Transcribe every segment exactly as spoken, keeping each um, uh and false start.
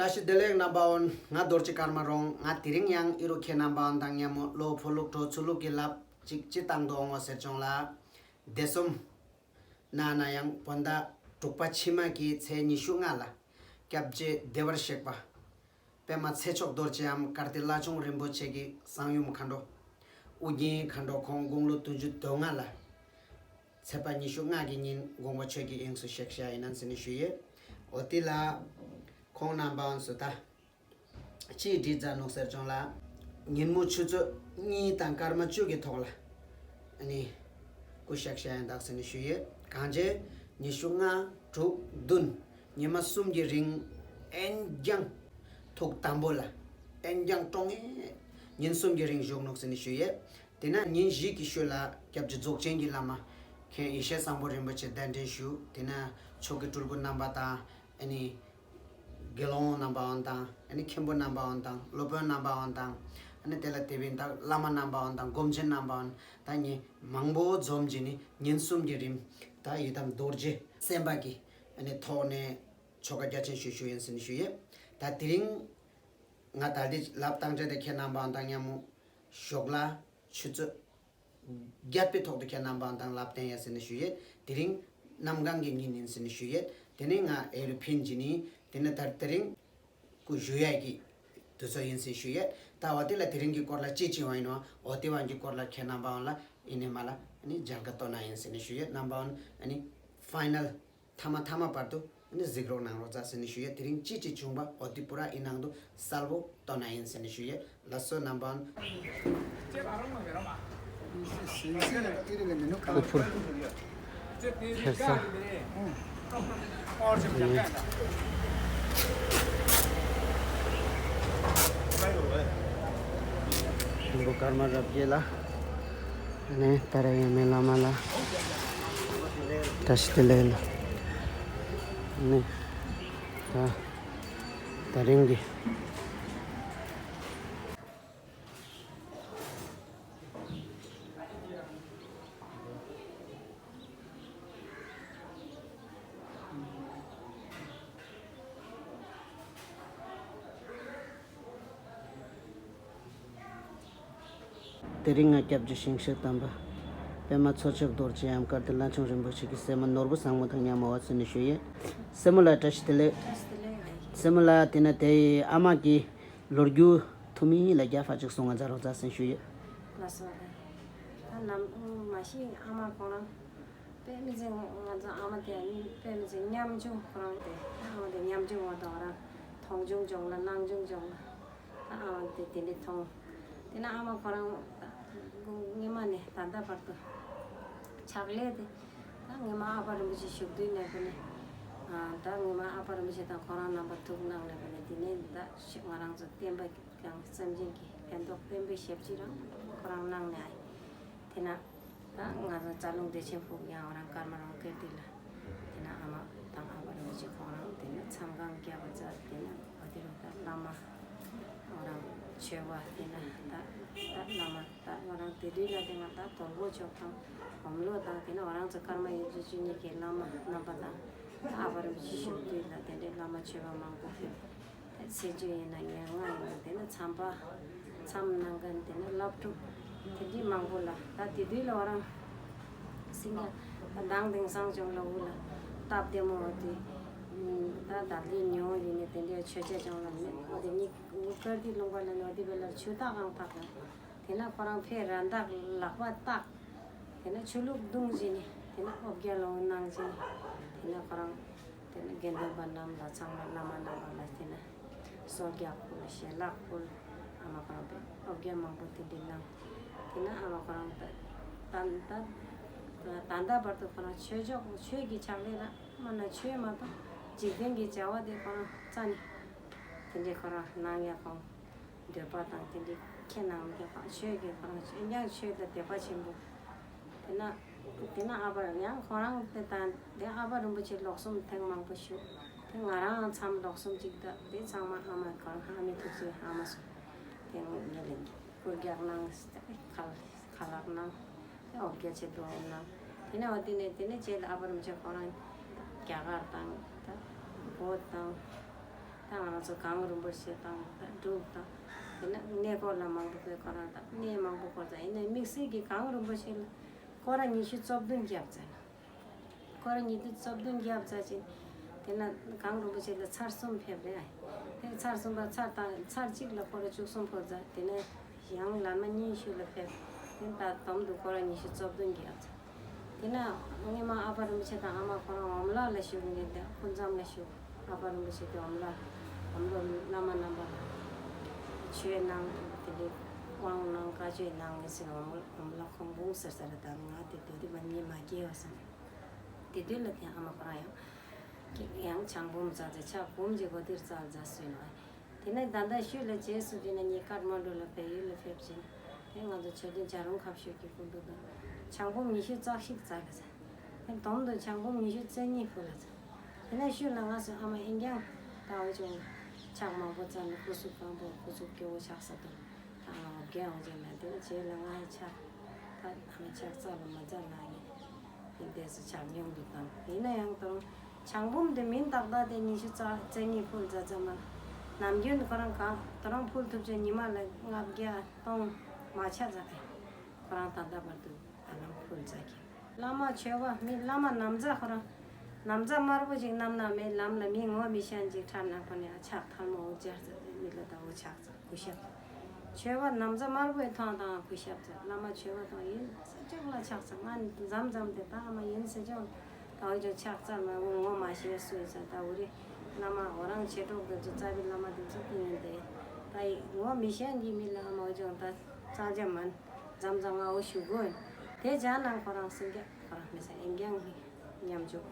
བཀྲ་ཤིས་བདེ་ལེགས་རྣམ་པ་འོན། ང་རྡོ་རྗེ་ཀརྨ་རོང་། ང་དེ་རིང་ཡང་ཨི་རུ་ཁྱེད་རྣམ་པ་འོན་དང་མཉམ་མོ་ལོ་ཕོ་ལུག་གྲོ་ཚུ་ལུག་གི་ལབ་ཅིག་ཅི་བཏང་དུ་འོང་བ་ཟེར་བྱུང་ལ། སྡེ་གསུམ་ན་ན་ཡང་བོད་ཟླ་དྲུག་པ་ཕྱི་མ་གི་ཚེས་ཉི་ཤུ་ལྔ་ལ་སྐྱབས་རྗེ་བདེ་བར་གཤེགས་པ་པདྨ་ཚེ་མཆོག་རྡོ་རྗེའམ་ཀར་ཏི་བླ་ཆུང་རིན་པོ་ཆེ་གི་གསང་ཡུམ་མཁའ་འགྲོ་ཨུ་རྒྱན་མཁའ་འགྲོ་ཁོང་དགུང་ལོ་བདུན་ཅུ་དོན་ལྔ་ལ་ཚེས་པ་ཉི་ཤུ་ལྔ་གི་ཉིན་དགོངས་པ་ཆོས་ཀྱི་དབྱིངས་སུ་གཤེགས་ཤག་ཡིན་ན་ཟེར་ནས་ཞུ་ཡས། འོ་དེ་ལ་ཁོང་རྣམ་པའང་སུ་ད་ཅིའི་བྲིས་མཛད་ནོག་ཟེར་བྱུང་ལ། ཉིན་མོ་ཆུ་ཚོད་གཉིས་དང་སྐར་མ་བཅུ་གི་ཐོག་ལ་ཨ་ནི་སྐུ་གཤེགས་ཤག་ཡིན་ད་ཟེར་ནས་ཞུ་ཡས། གང་བྱས་ཉི་ཤུ་ལྔ་དྲུག་བདུན་ཉི་མ་གསུམ་གྱི་རིང་ཨེན་རྒྱང་ཐུགས་དམ་པོ་ལ་ཨེན་རྒྱང་ཀྲོང་ངེ་ཉིན་གསུམ་གྱི་རིང་བཞུགས་ནོག་ཟེར་ནས་ཞུ་ཡས། དེ་ན་ཉིན་བཞི་གི་ཤུལ་ལ་སྐྱབས་རྗེ་རྫོགས་ཆེན་གྱི་བླ་མ་མཁན་ཡེ་ཤེས་བཟང་པོ་རིན་པོ་ཆེ་གདན་འདྲེན་ཞུ། དེ་ན་མཆོག་གི་སྤྲུལ་སྐུ་རྣམ་པ་དང་ཨ་ནི་དགེ་སློང་རྣམ་པ་འོན་དང་ཨ་ནི་མཁན་པོ་རྣམ་པ་འོན་དང་སློབ་དཔོན་རྣམ་པ་འོན་དང་ཨ་ནི་དེ་ལ་དེ་བིན་དག་བླ་མ་རྣམ་པ་འོན་དང་སྒོམ་ཆེན་རྣམ་པ་འོན་དང་ཉིན་མང་པོ་འཛོམས་ཀྱི་ནི་ཉིན་གསུམ་གྱི་རིང་ད་ཡི་དམ་རྡོ་རྗེ་སེམས་དཔའ་གི་ཨ་ནི་ཐོག་ནས་ཆོ་ག་རྒྱ་ཆེན་ཞུ་ཞུ་ཡིན་ཟེར་ནས་ཞུ་ཡས། ད་དེ་རིང་ང་ད་ལྟའི་ལབ་བཏང་བྱ་དེ་ཁྱེད་རྣམ་པ་དང་མཉམ་མོ་ཞོགས་ལ་ཆུ་ཚོད་བརྒྱད་པའི་ཐོག་ཏུ་ཁྱེད་རྣམ་པ་དང་ལབ་བསྟན་ཡ་ཟེར་ནས་ཞུ་ཡས། དེ་རིང་གནམ་གང་གི་ཉིན་ཡིན་ཟེར་ནས་ཞུ་ཡས། དེ་ནས་ང་ཨེ་རུ་ཕིན་གྱི་ནི་དེ་ནས་ད་དེ་རིང་སྐུ་བཞུགས་ཡ་གི་དུས་ཚོད་ཡིན་ཟེར་ཞུ་ཡས། ད་འོ་དེ་ལ་དེ་རིང་གི་སྐོར་ལ་ཅི་ཅི་བ་ཡིན་ནོ་འོ་དེ་བ་གི་སྐོར་ལ་ཁྱེད་རྣམ་པ་ལ་ཨི་ནས་མ་ལ་ཨ་ནི་མཇལ་ཁ་གཏོང་ན་ཡིན་ཟེར་ནས་ཞུ་ཡས། རྣམ་པ་ཨ་ནི་ཕའི་ནལ་མཐའ་མ་མཐའ་མ་བར་དུ་ནི་གཟིགས་རོགས་གནང་རོགས་ཙ་ཟེར་ནས་ཞུ་ཡས། དེ་རིང་ཅི་ཅི་བྱུང་བ་འོ་དེ་པུ་ར་ཨི་ནང་དུ་གསལ་པོ་སྟོན་ན་ཡིན་ཟེར་ནས་ཞུ་ཡས། ལགས་སོ་རྣམ་པ། ཨུ་ཕུར་ཁེར་ས། ཤིང་པོ་ཀརྨ་རབ་རྒྱས་ལ། ནས་ཏཱ་ར་ཡ་མེ་བླ་མ་ལ་བཀྲ་ཤིས་བདེ་ལེགས་ལ། ནས་ད་ད་རིང་གི། དེ་རིང་ང་སྐྱབས་རྗེ་ཞིང་གཤེགས་དམ་པ་པདྨ་ཚེ་མཆོག་རྡོ་རྗེའམ་ཀར་ཏི་བླ་ཆུང་རིན་པོ་ཆེ་གི་སྲས་མོ་ནོར་བུ་བཟང་མོ་དང་མཉམ་མོ་བ་ཟེར་ནས་ཞུ་ཡས། སྲས་མོ་ལ་བཀྲ་ཤིས་བདེ་ལེགས། བཀྲ་ཤིས་བདེ་ལེགས་ཨ་ཡེ། སྲས་མོ་ལ་དེ་ན་དེ་ཨ་མ་གི་ལོ་རྒྱུས་ཐུ་མི་ལ་རྒྱ་ཧྥ་ཅིག་གསུང་ང་མཛད་རོགས་ཙ་ཟེར་ཞུ་ཡས། ལགས་སོ། ད་ནམ་མ་གཞི་ཨ་མ་ཁོང་རང་དཔེ་མི་སྲིད་ང་ཚོ་ཨ་མ་དེ་དཔེ་མི་སྲིད་ཉམ་ཆུང་ཁོ་རང་དེ་ཨ་མ་དེ་ཉམ་ཆུང་བ་དང་རང་མཐོང་ཆུང་ཆུང་ལ་སྣང་ཆུང་ཆུང་ལ་ད་ཨ་མ་དེ་དེ་འདྲས་མཐོང་། དེ་ན་ཨ་མ་ཁོ་རང་ད་སྔོན་མ་ནས་ད་ལྟ་བར་དུ་ཕྱག་ལས་དེ། ད་ངོ་མ་ཨ་ཕ་རིན་པོ་ཆེ་བཞུགས་དུས་ནས་བུད་ནས། ཨ་ད་ངོ་མ་ཨ་ཕ་རིན་པོ་ཆེ་དང་ཁོ་རང་རྣམ་པ་ཐུག་གནང་ནས་བུད་ནས་དེ་ནས་ད་ཤི་ང་རང་ཚོ་བསྟན་པ་དང་སེམས་ཅན་གྱི་ཕན་ཐོགས་བསྟན་པའི་ཞབས་ཕྱི་རང་ཁོ་རང་གནང་ནས་ཨ་དེ་ན་ད་ང་ཚོ་རྩ་རླུང་བདེ་ཆེན་ཕུག་ཡང་ང་རང་ཀརྨ་རང་ཀིརྟི་ལ་དེ་ན་ཨ་མ་དང་ཨ་ཕ་རིན་པོ་ཆེ་ཁོང་རང་དེ་ན་མཚམས་ཁང་བརྒྱབ་པ་ཙ་དེ་ན་ཨ་དེ་རུ་ད་བླ་མ་ང་རང་ཆོས་པ་དེ་ན་ད་ད་བླ་མ། ད་ང་རང་དེ་དུས་ལ་དེ་ང་ད་དོལ་པོ་མཆོག་དང་ཧོམ་ལོ་དང་དེ་ནས་ང་རང་ཚོ་ཀརྨ་ཡེ་ཤེས་བཅུ་གཉིས་ཀྱི་བླ་མ་རྣམ་པ་དང་ད་ཨ་ཕ་རིན་པོ་ཆེ་བཞུགས་དུས་ལ་དེ་འདྲའི་བླ་མ་ཆོས་པ་མང་པོ་ཕེབས། ད་ཚེས་བཅུ་ཡིན་ན་ཉེར་ལྔ་ཡིན་ན་དེ་ནས་མཚམས་པ་མཚམས་གནང་མཁན་དེ་ནས་བླ་སྤྲུལ་དེ་འདྲའི་མང་པོ་ལ་ད་དེ་དུས་ལ་ང་རང་སེང་གེ་མདང་དེང་སང་ཅུང་ལ་འུ་ལ་སྟབས་བདེ་མོ་འོ་དེ་ད་ད་ལི་ཉོ་ཡིན་ནས་དེ་འདྲའི་ཆོས་ཆ་ཅུང་ལ་མེད་འོ་དེ་གཉིས་འུ་ཀར་དེ་ལུང་པ་ལ་ནོ་དེ་བེ་ལ་ཆུ་ཐག་ཨང་ཐག་ཡོད། དེ་ན་ཁོ་རང་ཕའི་ར་མདའ་ལག་པ་བཏགས། དེ་ན་ཆུ་ལུག་བརྡུངས་བྱས་ནས་དེ་ན་ཨོ་བརྒྱལ་ལོང་གནང་བྱས་ནས་དེ་ན་ཁོ་རང་དེ་ན་དགེ་འདུན་པ་རྣམས་ལ་ཚང་མ་བླ་མ་རྣམ་པ་ལ་དེ་ན་སོ་རྒྱག་ཕུལ་ཞལ་ལག་ཕུལ། ཨ་མ་ཁོ་རང་ཕའི་ཨོ་བརྒྱལ་མང་པོ་དེ་འདྲ་གནང་། དེ་ན་ཨ་མ་ཁོ་རང་ད་ད་ད་ད་ལྟ་བར་དུ་ཁོ་རང་ཆོས་ཕྱོགས་ཆོས་ཀྱི་ཕྱག་ལས་ར་མ་ན་ཆོས་མ་གཏོགས་འཇིག་རྟེན་གྱི་བྱ་བ་དེ་ཁོ་རང་རྩ་ནས་དེ་འདྲའི་ཁོ་རང་གནང་ཡ་ཁོང་། འདོད་པ་དང་དེ་འདྲའི་ཁྱེད་རྣམས་ཀྱི་ཆོས་ཀྱི་ཁོ་རང་ཆོས་ཀྱང་ཆོས་དང་འདོད་པ་ཆེན་པོ། དེ་ན་དེ་ན་ཨ་ཕར་ཡང་ཁོ་རང་དེ་དང་དེ་ཨ་ཕ་རིན་པོ་ཆེ་ལོག་གསུམ་ཐེངས་མང་པོ་ཞུས། དེ་ང་རང་མཚམས་ལོག་གསུམ་གཅིག་དང་དེ་ཚང་མ་ཨ་མ་ཁོ་རང་ཨ་མའི་ཐུགས་རྗེ་ཨ་མ་སོ། དེ་ངས་ལེན་སྐུ་རྒྱག་གནང་ཁ་ཁ་ལག་གནང་། དེ་ཨོ་བརྒྱལ་ཆེ་དོ་ན། དེ་ནས་འོ་དེ་ནས་དེ་ནས་རྗེས་ལ་ཨ་ཕ་རིན་པོ་ཆེ་ཁོ་རང་རྒྱ་གར་དང་ད་བོད་དང་ད་ང་ ང་ཚོ་གངས་རིན་པོ་ཆེ་དང་ད་འབྲུག་དང་། དེ་ནས་གནས་སྐོར་ལ་མང་པོ་བོད་ཁོ་རང་དང་གནས་མང་པོ་སྐོར་དང་། ཡིན་ནའི་དམིགས་བསལ་གྱི་གངས་རིན་པོ་ཆེ་ལ་སྐོར་ར་ཉི་ཤུ་རྩ་བདུན་བརྒྱབ་ཙང་། སྐོར་ར་ཉི་ཤུ་རྩ་བདུན་བརྒྱབ་ཙང་ཅིག། དེ་ནས་གངས་རིན་པོ་ཆེ་ལ་ཚར་གསུམ་ཕེབས་རེད། དེ་ཚར་གསུམ་པ་ཚར་དང་ཚར་གཅིག་ལ་སྐོར་ར་བཅུ་གསུམ་འཕུར་ཙང་། དེ་ནས་ཡང་ལམ་སྣ་ཉི་ཤུ་ལ་ཕེབས། དེ་ནས་ད་དོམ་དུ་སྐོར་ར་ཉི་ཤུ་རྩ་བདུན་བརྒྱབ་ཙང་། དེ་ན་སྔོན་མ་ཨ་ཕ་རིན་པོ་ཆེ་དང་ཨ་མ་ཁོ་རང་འོམ་ལགས་ལ་བཞུགས་ནས། དེ་སྐུ་མཚམས་ལ་བཞུགས། ཨ་ཕ་རིན་པོ་ཆེ་དེ་འོམ་ལགས། འོམ་ལོ་བླ་མ་རྣམ་པ་ལ་ཆོས་གནང་། དེ་འདྲའི་དབང་གནང་། བཀའ་ཆོས་གནང་ངེས་ཟེར། འོམ་འོམ་ལགས་ཁོང་དགོངས་ཟེར་ས་རེད། ད་ང་དེ་སྡོད་དུས་མ་ཉེས་མ་སྐྱེལ་བ་བསམ། དེ་དུས་ལ་དེ་ཨ་མ་ཁོ་རང་ཡང་ཡང་ཆང་འབུམ་བཙལ་ཚེ་ཆག་འབུམ་གྱི་སྒོ་དེར་བཙལ་བཙལ་སོང་ནས། དེ་ནས་ད་ལྟ་ཤུལ་ལ་རྗེས་སུ་དེ་ནས་ངས་ཀཏ་མན་ཌུ་ལ་བལ་ཡུལ་ལ་ཕེབས་ཤིང་། དེ་ང་ཚོ་ཆོས་དོན་བྱ་རུང་ཁ་ཤོད་ཀྱི་སྐུ་མདུན་དུ་ཆང་འབུམ་ཉི་ཤུ་རྩ་གཅིག་བཙལ་ལ་ཟེར། དེ་དོམ་དུ་ཆང་འབུམ་ཉི་ཤུ་རྩ་གཉིས་ཕུལ་ལ་ཟེར། དེ་ནས་ཤུལ་ལ་ང་ཚོ་ཨ་མ་ཨེ་རྒྱང་ད་འོ་ཅུང་ཆག་མང་པོ་བཙལ་ནས་སྐུ་གཟུགས་སྐམ་པོ་སྐུ་གཟུགས་སྐྱོ་བོ་ཆགས་ས་དང་། ད་ང་རྒན་འོ་ཅུང་མེད། དེ་རྗེས་ལ་ང་ཡི་ཆག་ད་ཨ་མ་ཆག་རྩ་ལ་མ་བཙལ་ན་ཡིན། དེ་འདས་སུ་ཆག་སྙོམས་དུ་བཏང་། ཡིན་ན་ཡང་ད་རུང་ཆང་འབུམ་དེ་མིན་ཏག་ཏག་དེ་ཉི་ཤུ་རྩ་རྩ་གཉིས་ཕུལ་ཙང་ཙམ་མ། ནམ་རྒྱུན་ཁོ་རང་གང་ད་རུང་ཕུལ་ཐུབ་ཆེད་ཉི་མ་ལ་ལྔ་བརྒྱ་སྟོང་མ་ཆག་ཙམ་དེ་ཁོ་རང་ད་ལྟ་བར་དུ་ད་ལམ་ཕུལ་ཙམ་གྱིས། བླ་མ་ཆོས་པ་མི་བླ་མ་ན་བཟའ་ཁོ་རང་ན་བཟའ་དམར་པོ་ཅིག་བསྣམས་ན་མེད། ལམ་ལ་མི་ངོ་མི་ཤེས་ཅིག་འཕྲད་ན་ཁོ་ནས་ཨ་ཆག་ཐལ་མོ་འོ་ཅར་ཙམ་མི་ལ་ད་འོ་ཆག་ཙམ། གུས་ཞབས། ཆོས་པ་ན་བཟའ་དམར་པོའི་ཐང་དང་གུས་ཞབས་ཟེར། བླ་མ་ཆོས་པ་དང་ཡིན་ས་ཅོག་ལ་ཆགས་ཚར། ང་མཚམས་མཚམས་དེ་ད་ཨ་མ་ཡིན་ས་ཅོག་ད་འོ་ཅོག་ཆགས་ཚར་མ། འོ་ངོ་མ་ཤེས་སུ་ཡིན་ས། ད་འོ་རེ་བླ་མ་འོ་རང་མཆེད་གྲོགས་དེ་ཚོ་རྩ་བའི་བླ་མ་དེ་ཚོ་དེ་ཡིན་ཏེ། ད་ཡི་ངོ་མི་ཤེས་འདི་མི་ལ་ཨ་མ་འོ་ཅོག་ད་ཙག་ཅག་མན། མཚམས་མཚམས་ང་འོ་ཞུ་དགོས་ཡིན། དེ་ཅག་ནང་ཁོ་རང་སེང་གེ་ཁོ་རང་མི་ས་ཨེ་རྒྱང་མཉམ་འཇོག་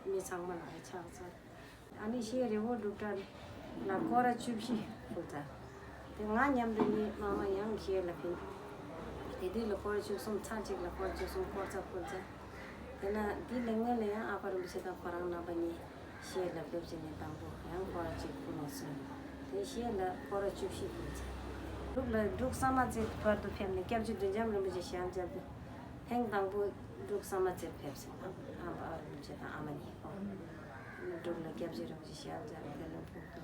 མི་ཚང་མ་ལ་ཨེ་ཆགས་ཚར། ཨ་ནི་ཤེས་རི་བོ་སྒྲུབ་གྲྭ་ལ་སྐོར་ར་བཅུ་བཞི་ཕུལ་ཚར། དེ་ང་མཉམ་དུ་ངའི་མ་མ་ཡང་ཤེས་ལ་ཕིན། དེ་དུས་ལ་སྐོར་བཅུ་གསུམ་ཚར་གཅིག་ལ་སྐོར་བཅུ་གསུམ་སྐོར་ཚར་ཕུལ་ཚར། དེ་ན་དེ་ལས་སྔོན་ལ་ཡང་ཨ་ཕ་རིན་པོ་ཆེ་དང་ཁོ་རང་རྣམ་པ་གཉིས་ཤེས་ལ་ཕེབས་ཅིག་ནས་དང་པོ་ཡང་སྐོར་ར་གཅིག་ཕུལ་ལོ་སོང་། དེ་ཤེས་ལ་སྐོར་ར་བཅུ་བཞི་ཕུལ་ཚར། འབྲུག་ལ་འབྲུག་ས་མ་ཚེ་བར་དུ་ཕེབས་ནས་སྐྱབས་རྗེ་བདུད་འཇམ་རིན་པོ་ཆེ་ཞལ་མཇལ་དུ། ཐེངས་དང་པོ་འབྲུག་ས་མ་ཚེར་ཕེབས་སོང་། ཨ་ཨ་ཕ་རིན་པོ་ཆེ་དང་ཨ་མ་གཉིས་ཀོ། འབྲུག་ལ་སྐྱབས་རྗེ་རིན་པོ་ཆེ་ཞལ་མཇལ་ཏེ་ལུང་ཕུག་ཏུ་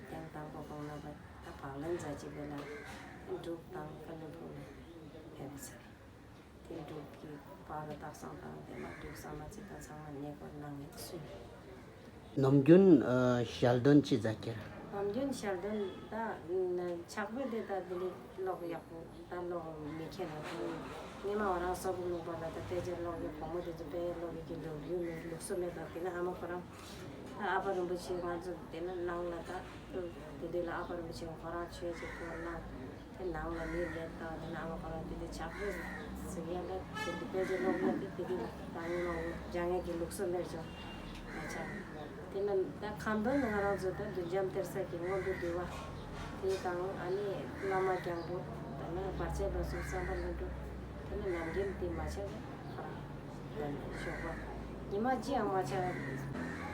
ཐེངས་དང་པོ་ཁོང་རྣམ་པ་ད་བག་ལེན་མཛད་ཅིག་པའི་ལ་འབྲུག་དང་ཀ་ལུང་ཕུག་ལ་ཕེབས་ཚར། དེ་འབྲུག་གི་བར་དུ་སྟག་ཚང་དང་དེ་ནས་འབྲུག་ས་མ་ཚེ་དང་ཚང་མ་གནས་སྐོར་གནང་ངེས་སུ། ནམ་རྒྱུན་ཨ་ཞལ་འདོན་ཅི་མཛད་ཀྱི་རེད། ནམ་རྒྱུན་ཞལ་འདོན་ད་ཕྱག་དཔེ་དེ་ད་དེ་ལས་ཀློག་ཡག་པོ་ད་ཀློག་མི་མཁྱེན་ན། སྔོན་མ་ང་རང་སོག་པོ་ལུང་པ་ལ་ད་དཔེ་ཆ་ཀློག་གི་བུ་མོ་དེ་ཚོ་དཔེ་ཀློག་གི་གི་ལོ་རྒྱུས་མེད། ལུགས་སྲོལ་མེད་པ། དེ་ན་ཨ་མ་ཁོ་རང་ད་ཨ་ཕ་རིན་པོ་ཆེ་ང་ཚོ་དེ་ན་ནང་ལ་ད་དེ་དུས་ལ་ཨ་ཕ་རིན་པོ་ཆེ་ཁོ་རང་ཆོས་ཅིག་ཀློག་ན། དེ་ནང་ལ་མི་ལས་དང་དེ་ནང་ལ་ཁོ་རང་དེ་དེ་ཕྱག་དཔེ་ཟེར་ཡ་ལ་དེ་འདི་དཔེ་ཆ་ཀློག་ན་དེ་དེ་དེ་ད་ངོ་མ་འོ་སྦྱང་ཡས་ཀྱི་ལུགས་སྲོལ་མེད་ཅོ་ང་ཆ། དེ་ན་ད་ཁ་འདོན་ང་རང་ཚོ་ད་བདུད་འཇམ་གཏེར་གསར་གྱི་སྔོན་འགྲོ་འདུལ་བ་དེ་དང་ཨ་ནི་བླ་མ་རྒྱང་པོ་དེ་ན་བར་ཆད་ལ་སོགས་བསམ་པ་ལ་འགྲོ་དེ་ན་ནམ་རྒྱུན་དེ་མ་ཆག་ཁོ་རང་ཞོགས་པ་ཉི་མ་ཅི་ཡང་མ་ཆག་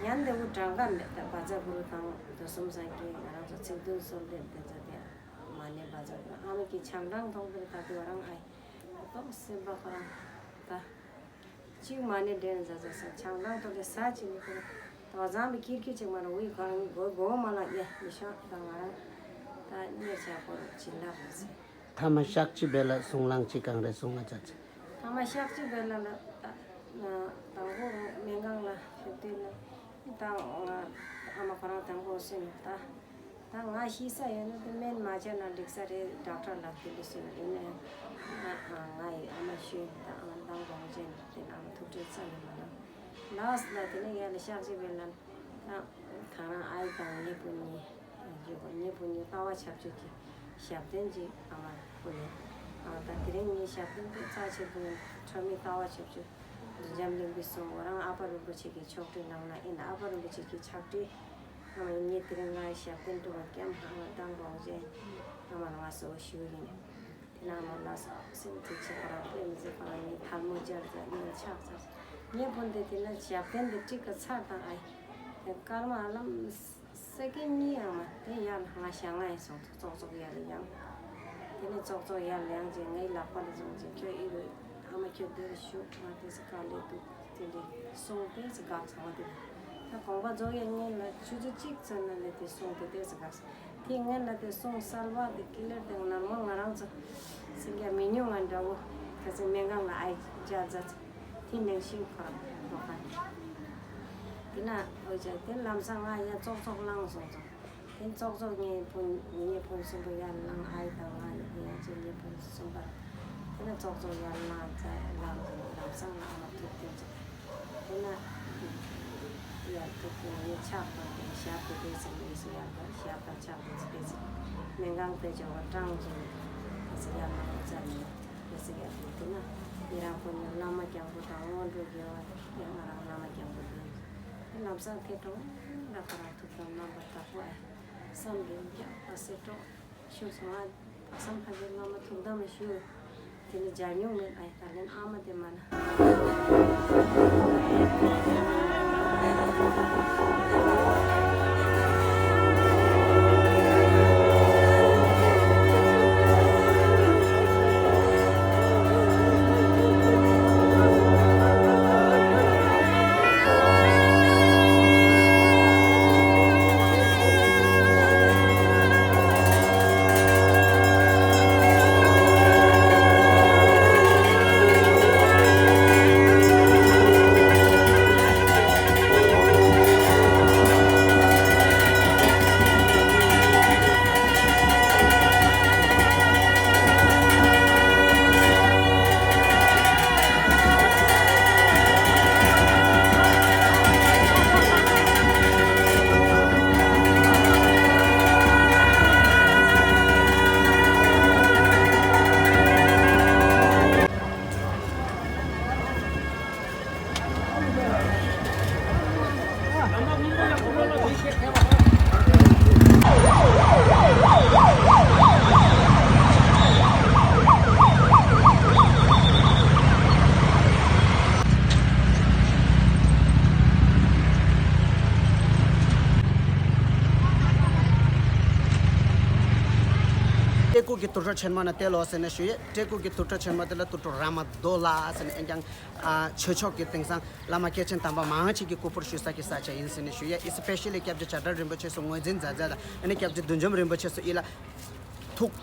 ཡང་དེ་འུ་གྲངས་ཀ་མེད། ད་བཛྲ་གུ་རུ་དང་དུས་གསུམ་སངས་རྒྱས་ང་རང་ཚོ་ཚིག་བདུན་གསོལ་འདེབས་དེ་ཚོ་དེ། མ་ཎི་བཛྲ་གུ་རུ། ཨ་མ་གི་ཆང་གྲང་མཐོང་དུས་ད་དུ་རང་ཨའི་ཏོག་སེམས་པ་ཁོ་རང་ད་གཅིག་མ་ཎི་འདྲེན་ཟ་ཟ་ཟ་ཆང་གྲང་མཐོང་དུས་ཟ་ཅིག་མི་ཁོ་རང་ད་བཟང་པའི་ཀིར་ཀིར་ཅིག་མ་རུང་བའི་ཁོ་རང་མགོ་མགོ་མ་ལ་ཨེ་མི་ཤོག་ད་ང་རང་ད་གཉེར་བྱ་ཁོ་རང་བྱིན་རླབས་རེད་ཟེར། ཐ་མ་ཤཱཀྱ་བེ་ལ་གསུང་ལང་ཅིག་གང་རེ་གསུང་ང་ཅག་ཅིག་ཐ་མ་ཤཱཀྱ་བེ་ལ་ལ་ད་དང་པོ་སྨན་ཁང་ལ་ཕེབས་དུས་ལ་ད་ཨ་མ་ཁོ་རང་དང་པོ་སུ་ཡིན་ད། ད་ང་ཤི་ས་ཡོད་ན་དེ་སྨན་མ་བྱས་ན་འགྲིག་ས་རེད། ཌོག་ཊར་ལགས་དེ་འདྲ་ཟེར་ཡིན་ན་ཡང་ང་ང་ཡི་ཨ་མ་ཤི་ད་ཨ་མ་མདང་དགོང་ཅན་དེ་ཨ་མ་ཐུགས་ཁྲལ་རྩ་ནས་མ་གནང་། ལགས་ལ་དེ་ནས་ཡར་ལ་ཤག་ཅིག་བས་ལ་ད་ཁ་རང་ཨའི་དང་ངའི་བུ་གཉིས་ཡོད་པ་ངའི་བུ་གཉིས་ལྟ་བ་ཆབ་ཆུ་གི་ཞབས་བརྟན་གྱི་ཨ་མ་བུ་ནི་ཨ་ད་དེ་རིང་ངའི་ཞབས་བརྟན་དེ་རྩ་ཆེན་པོ་ཡིན། ཁྲོ་མི་ལྟ་བ་ཆབ་ཆུ་འདུ་འཇམ་གླིང་པའི་གསུང་ང་རང་ཨ་ཕ་རིན་པོ་ཆེ་གི་ཆོག་ཁྲིད་གནང་ན་ཡིན། ཨ་ཕ་རིན་པོ་ཆེ་གི་ཕྱག་བྲིས། ཨ་མ་ཡིན་ངས་དེ་རིང་ང་ཞབས་བརྟན་སྒྲུབ་པ་ཀྱང་ཨ་མ་མདང་དགོང་ཅན་ཨ་མ་ལ་ང་གསོལ་བ་ཞུ་ཡིན། དེ་ན་ཨ་མ་ལ་སེམས་ཐུགས་ཆེ་ཁོ་རང་དཔེ་མི་སྲིད་ཁོ་རང་ངའི་ཐལ་མོ་སྦྱར་ཙང་ངའི་ཕྱག་ཙང་ངའི་བུ་འདི་དེ་ན་ཞབས་བརྟན་འདི་ཀྲིག་གི་ཚར་དང་ཨ་ཡི་སྐར་མ་ཨ་ལམ་སེ་ཀེན་གཉིས་ཡང་མ་དེ་ཡར་ལ་ང་ཞང་ང་ཡི་སོང་ཐུག་ཙོག་ཙོག་ཡར་ལ་ཡང་། དེ་ནས་ཙོག་ཙོག་ཡར་ལ་ཡང་རྗེས་ངའི་ལག་པ་ལ་བཟུང་རྗེས་ཁྱོད་ཨི་རུ་ཨ་མ་ཁྱོད་འདིར་བཞུགས་ང་དེ་སི་དཀའ་ལས་འདུག་དེ་འདྲའི་གསུང་དེ་སི་དགག་ཚང་བ་དེ་ ད་དགོངས་པ་རྫོགས་ཡས་སྔོན་ལ་ཆུ་ཚོད་གཅིག་ཙམ་ནང་ལ་དེ་གསུང་དེ་ལྟས་ཟེར་ག་ཟེར། དེ་སྔོན་ལ་དེ་གསུང་གསར་བ་དེ་ཀི་ལེར་དེ་ནར་མ་ང་རང་ཚོ་སེང་གེ་མི་ཉུང་ང་འདྲ་བོ་ག་ཚོད་སྨན་ཁང་ལ་ཨའི་བཅར་མཛད་ཚེ་དེ་ནང་བཞིན་ཁོ་རང་ལོག་ག་ནས། དེ་ན་འོ་ཅག་དེ་ལམ་སང་ང་ཡ་ཙོག་ཙོག་ལངས་སོང་ཙང་། དེ་ཙོག་ཙོག་ངའི་ཕུན་ངའི་ཕུན་སུམ་པོ་ཡར་ལངས། ཨའི་དང་ང་ཡང་ཅིག་ངའི་ཕུན་སུམ་པར། དེ་ན་ཙོག་ཙོག་ཡར་ལངས་ཙ་ལངས་ཙ་ལམ་སང་ལ་ཨ་མ་ཐུག་དེ་ཙོག་དེ་ན་ཡར་ཐུག་དེ་ངའི་ཕྱག་དང་དེ་ཞབས་དེ་དེ་ཟེར་ངའི་སུ་ཡར་དང་ཞབས་དང་ཕྱག་དེ་ཙི་དེ་ཙི་སྨན་ཁང་དེ་ཅོག་ག་ཀྲང་ཅིག་དེ་ཙི་ཡར་ལངས་ཙ་ནས་དེ་ཙི་ཡར་ཐུག་དེ་ན་ཡི་རང་ཁོ་ནས་བླ་མ་རྒྱང་པོ་དང་སྔོན་འགྲོ་དགེ་བ་ཡང་ང་རང་བླ་མ་རྒྱང་པོ་དེ་ལམ་སང་དེ་གྲོང་ལ་ཁོ་རང་ཐུག་དང་རྣམ་པར་དག་པོ་ཨ། བསམ་གྱིས་མི་ཁྱབ་པ་སེ་སྤྲོ་ཞུ་སོང་ང་། བསམ་ཕ་གིར་སྔ་མ་ཐུགས་དམ་ཞུ། དེ་ནི་སྦྱར་མྱོང་མེད། ཨ་ད་ལན་ཨ་མ་དེ་མ་ན། སྤྲེལ་སྐུ་གི་དུར་ཁྲོད་ཆེན་མོ་ན་བལྟས་ལོ་ཟེར་ནས་ཞུ་ཡས། སྤྲེལ་སྐུ་གི་དུར་ཁྲོད་ཆེན་མོ་དེ་ལ་དུར་ཁྲོད་ར་མ་དོ་ལ་ཟེར་ནས་ཨེ་ཀྱང་། ཨ། ཆོས་ཕྱོགས་ཀྱི་དེང་སང་བླ་མ་སྐྱེས་ཆེན་དམ་པ་མང་ཆེ་གི་སྐུ་ཕུར་ཞུ་ས་གི་ས་ཆ་ཡིན་ཟེར་ནས་ཞུ་ཡས། ཨི་སི་པེ་ཤལ་ལི་སྐྱབས་རྗེ་བྱ་བྲལ་རིན་པོ་ཆེ་སུ་ངོས་འཛིན་མཛད་མཛད་ལ། ཨ་ནི་སྐྱབས་རྗེ་བདུད་འཇོམས་རིན་པོ་ཆེ་སུ་ཨི་ལ་ཐུགས་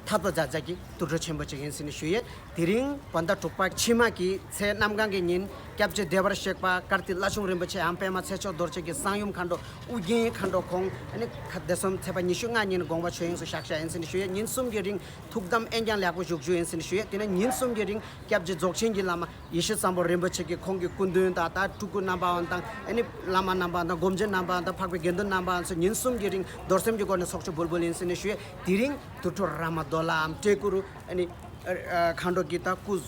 ཐག་པ་མཛད་མཛད་ཀྱི་དུར་ཁྲོད་ཆེན་པོ་ཅིག་ཡིན་ཟེར་ནས་ཞུ་ཡས། དེ་རིང་བོད་ཟླ་དྲུག་པ་ཕྱི་མ་གི་ཚེས་གནམ་གང་གི་ཉིན་སྐྱབས་རྗེ་བདེ་བར་གཤེགས་པ་ཀར་ཏི་བླ་ཆུང་རིན་པོ་ཆེའམ་པདྨ་ཚེ་མཆོག་རྡོ་རྗེ་གི་གསང་ཡུམ་མཁའ་འགྲོ་ཨུ་རྒྱན་མཁའ་འགྲོ་ཁོང་ཨ་ནི་ཁ་བདེ་སོམ་ཚེས་པ་ཉི་ཤུ་ལྔ་ཉིན་དགོངས་པ་ཆོས་དབྱིངས་སུ་གཤེགས་ཤག་ཡིན་ཟེར་ནས་ཞུ་ཡས། ཉིན་གསུམ་གྱི་རིང་ཐུགས་དམ་ཨེ་འགྱང་ལེགས་པོ་བཞུགས་བཞུགས་ཡིན་ཟེར་ནས་ཞུ་ཡས། དེ་ནས་ཉིན་གསུམ་གྱི་རིང་སྐྱབས་རྗེ་རྫོགས་ཆེན་གྱི་བླ་མ་ཡེ་ཤེས་བཟང་པོ་རིན་པོ་ཆེ་གིས་ཁོང་གི་སྐུ་མདུན་དང་ད་སྤྲུལ་སྐུ་རྣམ་པ་དང་ཨ་ནི་བླ་མ་རྣམ་པ་དང་སྒོམ་ཆེན་རྣམ་པ་དང་འཕགས་པའི་དགེ་འདུན་རྣམ་པ་ཚོ་ཉིན་གསུམ་གྱི་རིང་རྡོར་སེམས་ཀྱི་སྒོ་ནས་ཚོགས་མཆོད་འབུལ་འབུལ་ཡིན་ཟེར་ནས་ཞུ་ཡས། དེ་རིང་དུར་ཁྲོད་ར་མ་དོ་ལའམ་སྤྲེལ་སྐུ་རུ་ཨ་ནི་ཨ་མཁའ་འགྲོ་གི་ད་སྐུ་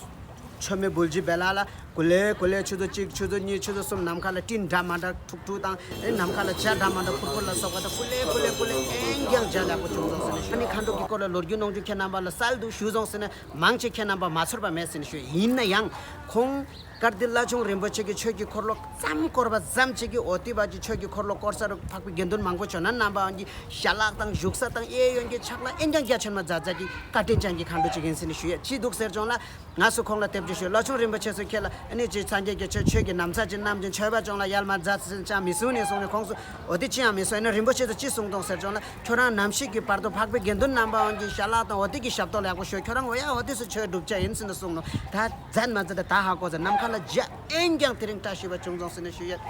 མཆོད་མེ་འབུལ་རྗེས་བེ་ལ་ལ་ཀུ་ལེ་ཀུ་ལེ་ཆུ་ཚོད་གཅིག་ཆུ་ཚོད་གཉིས་ཆུ་ཚོད་གསུམ་ནམ་མཁའ་ལ་སྤྲིན་འདྲ་མ་འདྲ་འཁྲུག་འཁྲུག་དང་ཨེ་ནམ་མཁའ་ལ་བྱ་འདྲ་མ་འདྲ་ཕུར་ཕུར་ལ་སོགས་པ་དང་ཀུ་ལེ་ཀུ་ལེ་ཀུ་ལེ་ཨེ་འགྱང་བྱ་ལེགས་པོ་བྱུང་སོང་ཟེར་ནས་ཞུ། ཨ་ནི་མཁའ་འགྲོ་གི་སྐོར་ལ་ལོ་རྒྱུས་གནང་རྒྱུ་ཁྱེད་རྣམ་པ་ལ་གསལ་འདུག་ཞུས་སོང་ཟེར་ནས་མང་ཆེ་ཁྱེད་རྣམ་པ་མ་ཚོར་བ་མེད་ཟེར་ནས་ཞུ། ཡིན་ན་ཡང་ཁོང་ཀར་ཏི་བླ་ཆུང་རིན་པོ་ཆེ་གི་ཆོས་ཀྱི་འཁོར་ལོ་ཙམ་བསྐོར་བ་ཙམ་ཅིག་གིས་འོ་ཏི་བ་གི་ཆོས་ཀྱི་འཁོར་ལོ་བསྐོར་ས་རུ་འཕགས་པའི་དགེ་འདུན་མང་པོ་བྱོན་ན་རྣམ་པའང་གི་ཞལ་ལག་དང་བཞུགས་ས་དང་གཡས་གཡོན་གྱི་ཕྱག་ལ་ཨེ་འགྱང་རྒྱ་ཆེན་མོ་མཛད་མཛད་ཀྱི་བཀའ་དྲིན་ཅན་གྱི་མཁའ་འགྲོ་ཅིག་ཡིན་ཟེར་ནས་ཞུ་ཡས། ཅི་འདུག་ཟེར་བྱུང་ལ། ང་སུ་ཁོང་ལ་དེབ་ཅིག་ཞུས། བླ་ཆུང་རིན་པོ་ཆེ་སུ་ཁྱེད་ལ་ཨ་ནི་ཅིག་སངས་རྒྱས་ཀྱི་ཆོས་ཆོས་ཀྱི་ན་བཟའ་ཅིག་བསྣམས་ཅིང་མཆོད་པ་ཅོང་ལ་ཡལ་མ་མཛད་ཟེར་ཅང་མི་གསུང་ནས་གསུངས་ནས་ཁོང་སུ་འོ་དེ་ཅི་ཡང་མི་གསུང་། ཨ་ནི་རིན་པོ་ཆེ་སུ་ཅི་གསུངས་དང་ཟེར་བྱུང་ལ། ཁྱོད་རང་ནམ་ཞིག་གི་བར་དུ་འཕགས་པའི་དགེ་འདུན་རྣམ་པའང་གི་ཞལ་ལག་དང་འོ་དེ་གི་ཞབས་ཏོག་ལེགས་པོ་ཞུ། ཁྱོད་རང་འོ་ཡ་འོ་དེ་སུ་ཆོས་སྒྲུབ་བྱ་ཡིན་ཟེར་ནས་གསུངས་ནོ། ད་མཛད་མ་མཛད་ད་ད་ཧ་གོ་ཟེར། ནམ་མཁའ་ལ་འཇའ་ཨེ་འགྱང་དེ་རིང་བཀྲ་ཤིས་པ་བྱུང་སོང་ཟེར་ནས་ཞུ་ཡས།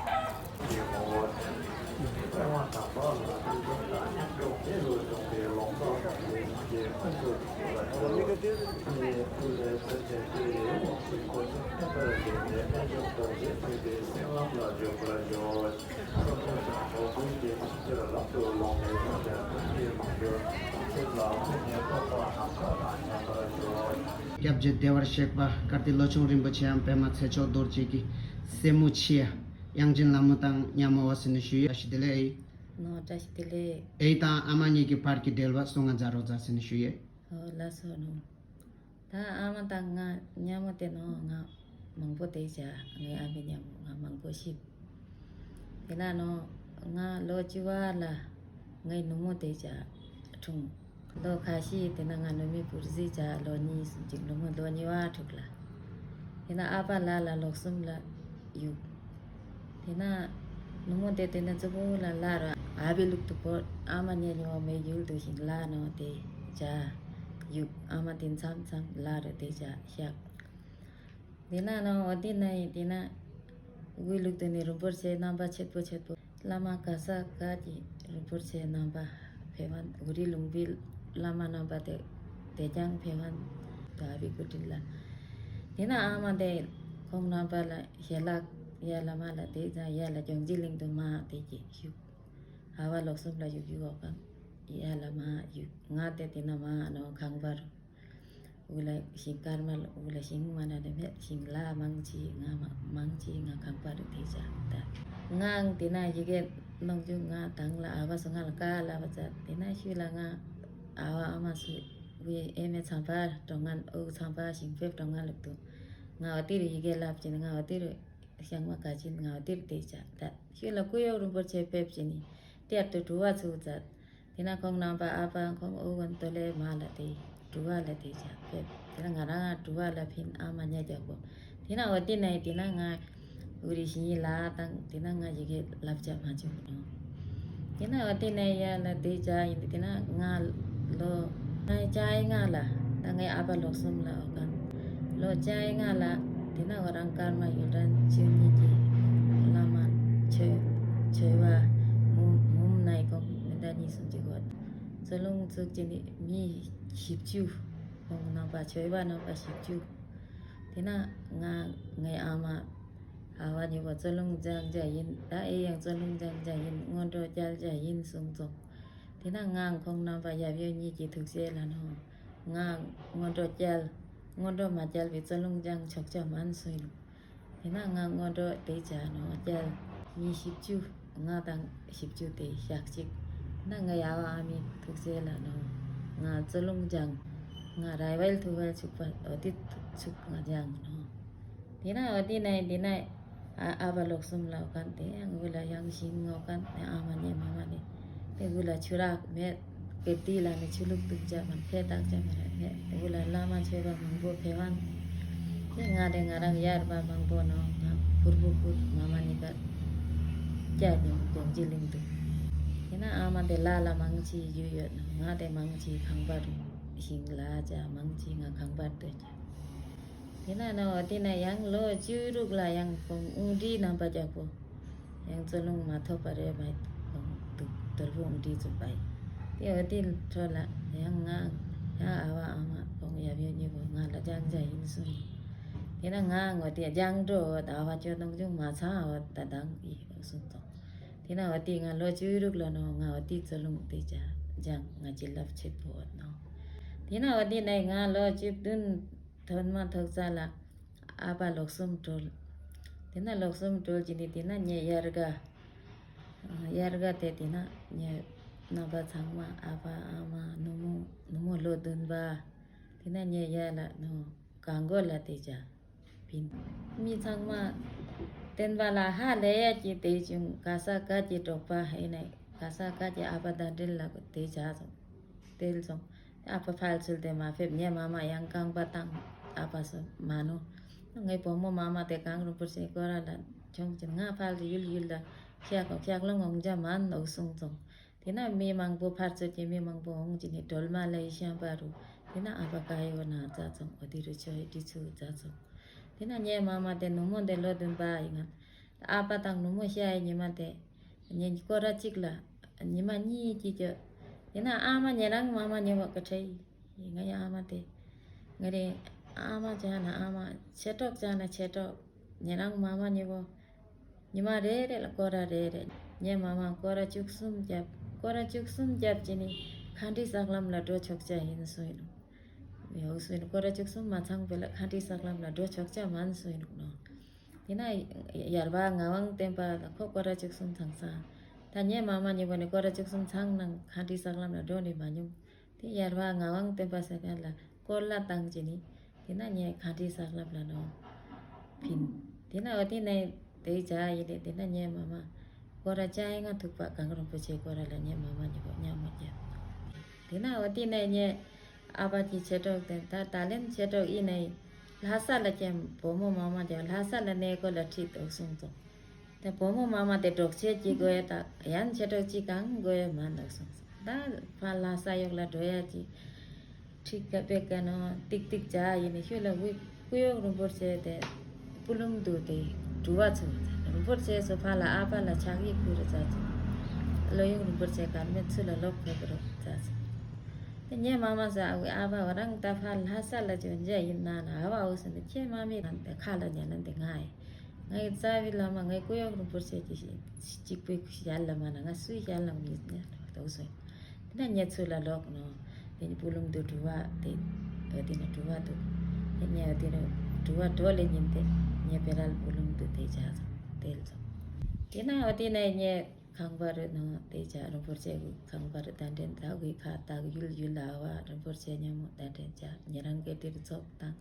སྐྱབས་རྗེ་བདེ་བར་གཤེགས་པ་ཀར་ཏི་བློ་ཆུང་རིན་པོ་ཆེའམ་པདྨ་ཚེ་མཆོག་རྡོ་རྗེ་གི་སྲས་མོ་ཆེ་དབྱངས་ཅན་ལྷ་མོ་དང་མཉམ་མོ་བ་ཟེར་ནས་ཞུ་ཡས། བཀྲ་ཤིས་བདེ་ལེགས། ནོ། བཀྲ་ཤིས་བདེ་ལེགས། ཨེ་དང་ཨ་མ་གཉིས་ཀྱི་བར་གྱི་འབྲེལ་བ་གསུང་ང་མཛད་རོགས་མཛད་ཟེར་ནས་ཞུ་ཡས། ཨོ་ལགས་སོ་ནོ། ད་ཨ་མ་དང་ང་མཉམ་མོ་དེ་ནོ་ང་མང་པོ་དེ་བྱ། ངའི་ཨ་མའི་མཉམ་མོ་ང་མང་པོ་ཤི། དེ་ལ་ནོ་ང་ལོ་བཅུ་པ་ལ་ངའི་ནུ་མོ་དེ་བྱ་འཁྲུངས། ལོ་ཁ་ཤས་དེ་ན་ང་ནུ་མའི་བུར་ཟི་བྱ་ལོ་གཉིས་གསུམ་ཅིག་ནུ་མོ་ལོ་གཉིས་པ་འཁྲུངས་ལ། དེ་ན་ཨ་ཕ་ལ་ལ་ལོ་གསུམ་ལ་ཡུག་དེ་ན་ ནུ་མོ་དེ་དེ་ནས་ཙུ་པོ་ལ་ལ་ར་ཨ་བི་ལུག་ཏུ་པོ་ཨ་མ་ཉལ་ཉོ་མེ་ཡུལ་དུ་ཞིང་ལ་ནོ་དེ་ཇ་ཡུག་ཨ་མ་དེ་མཚམས་མཚམས་ལ་ར་དེ་ཇ་ཤག་དེ་ན་ནོ་འོ་དེ་ན་ཡི་དེ་ན་དབུས་ལུག་ཏུ་ནི་རིན་པོ་ཆེ་རྣམ་པ་ཆེད་པོ་ཆེད་པོ། བླ་མ་ག་ས་ག་གི་རིན་པོ་ཆེ་རྣམ་པ་ཕེབས་པ། གུ་རི་ལུང་པའི་བླ་མ་རྣམ་པ་དེ་དེ་ཀྱང་ཕེབས་པ། ད་བི་ཀུ་ཏི་ལ། དེ་ན་ཨ་མ་དེ་ཁོང་རྣམ་པ་ལ་ཞལ་ལག་ཡ་ལ་མ་ལ་དེ་ཙང་ཡ་ལ་ལྗོངས་རྒྱུ་གླིང་དུ་མ་དེ་གི་ཞུགས། ཨ་བ་ལོག་གསུམ་ལ་ཞུགས་ཞུགས་འོག་གམ། ཡ་ལ་མ་ཞུགས། ང་དེ་དེ་ན་མ་ནོ་ཁང་པར། འུ་ལ་ཞིང་སྐར་མ་ལ་འུ་ལ་ཞིང་མ་ན་ནི་མེད་ཞིང་ལ་མང་ཆེ་ང་མ་མང་ཆེ་ང་ཁང་པ་རུ་དེ་བྱ་ད། ངའང་དེ་ན་ཡི་གེ་ནོག་ཇུ་ང་དང་ལ་ཨ་བ་སོ་ང་ལ་ཀ་ལ་བ་ཙ་དེ་ན་ཤུ་ལ་ང་ཨ་བ་ཨ་མ་སུ་བི་ཨེ་མེ་ཚང་པ་གྲོང་ང་ཨུ་ཚང་པ་ཞིང་ཕེབས་གྲོང་ང་ལུག་ཏུ་ང་བ་ཏི་རུ་ཡི་གེ་ལབ་ཅིན་ང་བ་ཏི་རུ་ཤང་མ་ཀ་ཅིན་ང་བ་ཏི་རུ་དེ་བྱ་ད་ཤུ་ལ་ཀུ་ཡོག་རུ་འབོར་ཆེ་ཕེབས་ཅིན་ནི་གཏེར་དུ་གྲུ་བ་ཚུགས་ཙ། དེ་ན་ཁོང་རྣམ་པ་ཨ་ཕ་ཁོང་ཨོ་ཝན་ཏོ་ལེ་མ་ལ་དེ་གྲུ་བ་ལ་དེ་བྱ་ཕེབས། དེ་ན་ང་རང་ང་གྲུ་བ་ལ་ཕིན་ཨ་མ་ཉ་རྒྱག་གོ། དེ་ན་འོ་དེ་ན་དེ་ན་ང་འུ་རི་ཞིང་ཡི་ལ་དང་དེ་ན་ང་ཡི་གེ་ལབ་བྱ་མ་བྱུང་ནོ། དེ་ན་འོ་དེ་ན་ཡ་ལ་དེ་བྱ་ཡིན་དེ་ན་ང་ལོ་ང་ཅའི་ང་ལ་ད་ངའི་ཨ་ཕ་ལོག་གསུམ་ལ་འོ་ག་ལོ་ཅའི་ང་ལ་དེ་ན་འོ་རང་སྐར་མ་ཡུལ་ཀྲན་ཆོས་ཉིད་ཀྱི་བླ་མ་ཆོས་ཆོས་བ་མུམ་མུམ་ནའི་གོང་མི་འདའ་གཉིས་སུ་འཇུག་བ། རྩ་རླུང་བཙུགས་ཀྱི་ནི་མི་བཞི་བཅུ། ཁོང་རྣམ་པ་ཆོས་པ་རྣམ་པ་བཞི་བཅུ། དེ་ན་ང་ངའི་ཨ་མ་ཨ་བ་གཉིས་པོ་རྩ་རླུང་སྦྱང་བྱ་ཡིན། ད་ཨེ་ཡང་རྩ་རླུང་སྦྱང་བྱ་ཡིན། སྔོན་འགྲོ་བསྐྱལ་བྱ་ཡིན་གསུངས་སོང་། དེ་ན་ང་ཁོང་རྣམ་པ་ཡབ་ཡུམ་གཉིས་ཀྱི་ཐུགས་རྗེ་ལ་ནོ། ང་སྔོན་འགྲོ་བསྐྱལ། སྔོན་འགྲོ་མ་བསྐྱལ་བའི་རྩ་རླུང་སྦྱང་ཆོག་ཆ་མན་སུ་ཡིན། དེ་ན་ང་སྔོན་འགྲོ་དེ་བྱ་ནོ་བསྐྱལ། མི་བཞི་བཅུ། ང་དང་བཞི་བཅུ་དེ་ཞག་གཅིག་ན་ང་ཡ་བ་ཨ་མའི་ཐུགས་རྗེ་ལ་ནོ། ང་རྩ་རླུང་སྦྱང་། ང་ར་ཝལ་ཐུ་ཝལ་ཚུགས་པ་འོ་དེ་ཚུགས་ང་སྦྱང་ནོ། དེ་ན་འོ་དེ་ན་དེ་ན་ཨ་ཨ་བ་ལོག་གསུམ་ལ་འོ་གན་དེ་ཡང་འུ་ལ་ཡང་ཞིང་ངོ་གན་དེ་ཨ་མ་ཉེ་མ་མ་ནི་དེ་འུ་ལ་ཆུ་རག་མེད། གེ་ཏི་ལ་ནི་ཆུ་ལུག་ཏུ་བཅའ་མ་ཕེ་བཏགས་བཅའ་མ་ར་ཕེ་འུ་ལ་བླ་མ་ཆོས་པ་མང་པོ་ཕེ་ཝང་། དེ་ང་དེ་ང་རང་ཡར་པ་མང་པོ་ནོ་ང་ཕུར་བུ་ཕུར་མ་མ་ནི་ཀ་བཅའ་ནི་གོང་ཅི་ལིང་དུ། དེ་ན་ཨ་མ་དེ་ལ་ལ་མང་ཆེ་ཡུ་ཡོད་ནོ་ང་དེ་མང་ཆེ་ཁང་པ་རུ་ཞིང་ལ་བཅའ་མང་ཆེ་ང་ཁང་པར་སྡོད་ཀྱ། དེ་ན་ནོ་དེ་ན་ཡང་ལོ་བཅུ་དྲུག་ལ་ཡང་ཁོང་ཨུང་འདྲི་རྣམ་པ་རྒྱག་པོ། ཡང་རྩ་རླུང་མ་ཐོབ་པ་རེད་མ་ཁོང་འདུག་དོལ་པོ་ཨུང་འདྲི་བཙུགས་པ་ཡིན། དེ་འོ་དེ་འཕྲོ་ལ་ཡང་ང་ཡང་ཨ་བ་ཨ་མ་ཁོང་ཡབ་ཡུམ་གཉིས་པོ་ང་ལ་སྦྱང་བྱ་ཡིན་གསུངས་ཡིན། དེ་ན་ང་ངོ་དེ་སྦྱང་འགྲོ་ད་ཨ་བ་ཅོ་ནང་ཅུང་མ་ཚང་ཨ་བ་ད་དང་ཡིན་གསུངས་དང་། དེ་ན་འོ་དེ་ང་ལོ་བཅུ་དྲུག་ལ་ནོ་ང་འོ་དེ་རྩ་རླུང་དེ་བྱ་སྦྱང་ང་ཅི་ལབ་ཆེད་པོ་འོ་ནོ། དེ་ན་འོ་དེ་ན་ང་ལོ་བཅུ་བདུན། ཐོན་མ་ཐོག་ཙ་ལ་ཨ་ཕ་ལོག་གསུམ་གྲོལ། དེ་ན་ལོག་གསུམ་གྲོལ་གྱི་ནི་དེ་ན་ངའི་དབྱར་ཁ། དབྱར་ཁ་དེ་དེ་ན་ངའི་རྣམ་པ་ཚང་མ་ཨ་ཕ་ཨ་མ་ནུ་མོ་ནུ་མོ་ལོ་བདུན་པ། དེ་ན་ངའི་ཡ་ལ་ནོ་གང་གོ་ལ་དེ་བྱ་བིན། མི་ཚང་མ་བསྟན་པ་ལ་ཧ་ལས་ཡ་གྱི་དེ་བྱུང་ག་ས་ག་གྱི་གྲོགས་པ་ཧེ་ནས་ག་ས་ག་གྱི་ཨ་ཕ་དང་འབྲེལ་ལ་དེ་བྱ་སོང་། དེ་ལ་སོང་། ཨ་ཕ་ཕར་ཚུར་དེ་མ་ཕེབས་ངའི་མ་མ་ཡང་རྐང་པ་བཏང་ཨ་ཕ་སོ་མ་ནོ། ངའི་བུ་མོ་མ་མ་དེ་གང་རུ་པུར་སེ་སྐོར་ར་ལ་ཆུང་ཆུང་ང་ཕར་ཡུལ་ཡུལ་ལ་ཤག་ཤག་ལོང་འོང་ཇ་མ་ནོ་གསུངས་སོང་། དེ་ན་མི་མང་པོ་ཕར་ཚུར་གྱི་མི་མང་པོ་འོང་གྱི་ནི་སྒྲོལ་མ་ལ་ཡི་ཤམ་པ་རུ། དེ་ན་ཨ་ཕ་ཀ་ཡོ་ན་ཛ་ཚོང་འོ་དེ་རུ་ཆོ་ཡི་དྲི་ཚུ་ཛ་ཚོང་། དེ་ན་ངའི་མ་མ་དེ་ནུ་མོ་དེ་ལོ་བདུན་པ་ཡི་ང་། ཨ་ཕ་དང་ནུ་མོ་ཤ་ཡི་ཉི་མ་དེ། ཉིན་སྐོར་ར་གཅིག་ལ། ཉི་མ་གཉིས་ཀྱི་རྒྱུ། ཡིན་ན་ཨ་མ་ཉེ་རང་མ་མ་ཉེ་བ་ཀ་ཁྲེ་ཡི། ང་ཡི་ཨ་མ་དེ། ང་རེ། ཨ་མ་ཅག་ན་ཨ་མ་ཆེ་གྲོགས་ཅག་ན་ཆེ་གྲོགས། ཉེ་རང་མ་མ་ཉེ་བོ། ཉི་མ་རེ་རེ་ལ་སྐོར་ར་རེ་རེ། ངའི་མ་མ་སྐོར་ར་བཅུ་གསུམ་བརྒྱབ། སྐོར་ར་བཅུ་གསུམ་བརྒྱབ་ཀྱི་ནི་མཁའ་འགྲོའི་ས་ལམ་ལ་འགྲོ་ཆོག་ཆ་ཡིན་སུ་ཡིན་ནོ། ཡོག་སུ་ཡིན་སྐོར་ར་བཅུ་གསུམ་མ་ཚང་བས་ལ་མཁའ་འགྲོའི་ས་ལམ་ལ་འགྲོ་ཆོག་ཆ་མན་སུ་ཡིན་ནོ། དེ་ན་ཡར་བ་ངག་དབང་བསྟན་པ་ལ་ཁོ་སྐོར་ར་བཅུ་གསུམ་ཚང་ས། ད་ངའི་མ་མ་ཉེ་བོ་ནི་སྐོར་ར་བཅུ་གསུམ་ཚང་ནང་མཁའ་འགྲོའི་ས་ལམ་ལ་འགྲོ་ནི་མ་མྱོང་། དེ་ཡར་བ་ངག་དབང་བསྟན་པ་ཟེར་མཁན་ལ་སྐོར་ལ་བཏང་བྱས་ནི། དེ་ན་ངས་མཁའ་འགྲོའི་ས་ལམ་ལ་ནོ། ཕིན། དེ་ན་འོ་དེ་ནས་དེའི་བྱ་ཡིན་ཏེ་དེ་ན་ངའི་མ་མ། སྐོར་ར་ཅང་ཡིན་ང་ཐུག་པ་གངས་རིན་པོ་ཆེ་སྐོར་ར་ལ་ངའི་མ་མ་ཉེ་བོ་མཉམ་མོ་བརྒྱབ། དེ་ན་འོ་དེ་ནས་ངས་ཨ་ཕ་གི་ཆེ་གྲོགས་དེ་ད་ད་ལན་ཆེ་གྲོགས་ཡིན་ནའི་ལྷ་ས་ལ་ཀྱང་བུ་མོ་མ་མ་རྒྱབ་ལྷ་ས་ལ་གནས་སྐོར་ལ་ཁྲིད་འདུག་གསུངས་སོང་། ད་བུ་མོ་མ་མ་དེ་འགྲོགས་བྱེད་ཀྱི་དགོས་ཡ་ད་ཡང་ཆེ་གྲོགས་ཅིག་གང་དགོས་ཡ་མ་འདུག་སོང་། ད་ཕ་ལྷ་ས་གཡོག་ལ་འགྲོ་ཡ་ཅིག་ཁྲིག་ཀ་པེ་ཀ་ནོ་ཏིག་ཏིག་བྱ་ཡིན་ནི་ཤུལ་ལ་དབུས་སྐུ་གཡོག་རིན་པོ་ཆེ་དེ་སྤུ་ལུང་དུ་དེ་དྲུ་བ་ཚུར་རིན་པོ་ཆེ་སོ་ཕ་ལ་ཨ་ཕ་ལ་ཕྱག་ཡིག་ཕུལ་རུ་ཙ་ཚུ་བློ་ཡུག་རིན་པོ་ཆེ་གར་མེད་ཚུ་ལ་ལོག་ཕེབས་རུ་ཙ་ཚུ། དེ་ངའི་མ་མ་ཟ་ཨ་བའི་ཨ་ཕ་བ་རང་ད་ཕ་ལྷ་ས་ལ་འཇོན་འཇའ་ཡིན་ན་ན་ཨ་བ་འོ་སོ་ནི་ཁྱེད་མ་མི་རང་དེ་ཁ་ལ་ཉན་ན་དེ་ང་ཡི། ངའི་རྩ་བའི་བླ་མ་ངའི་སྐུ་གཡོག་རིན་པོ་ཆེ་གི་གཅིག་པུའི་ཞལ་ལ་མ་ན་ང་སུའི་ཞལ་ལ་མི་ཉན་དོགས་སོ། དེ་ན་ཉེ་ཚུལ་ལ་ལོག་ནོ། དེ་ནི་སྤུ་ལུང་དུ་གྲུ་བ་དེ་དེ་ནི་གྲུ་བ་དུ། དེ་ཉེ་དེ་ནི་གྲུ་བ་གྲོ་ལེ་ཉིན་དེ་ཉེ་བེ་རལ་སྤུ་ལུང་དུ་དེ་བྱ་སོ་དེ་ལ་སོ། དེ་ན་འོ་དེ་ན་ཉེ་ཁང་པ་རུ་ནོ་དེ་བྱ་རིན་པོ་ཆེ་གི་ཁང་པ་རུ་གདན་འདྲེན་ད་གི་ཁ་ད་གི་ཡུལ་ཡུལ་ལ་ཨ་བ་རིན་པོ་ཆེ་ཉམ་མོ་གདན་འདྲེན་བྱ་ཉེ་རང་གི་དེ་རུ་ཚོགས་དང་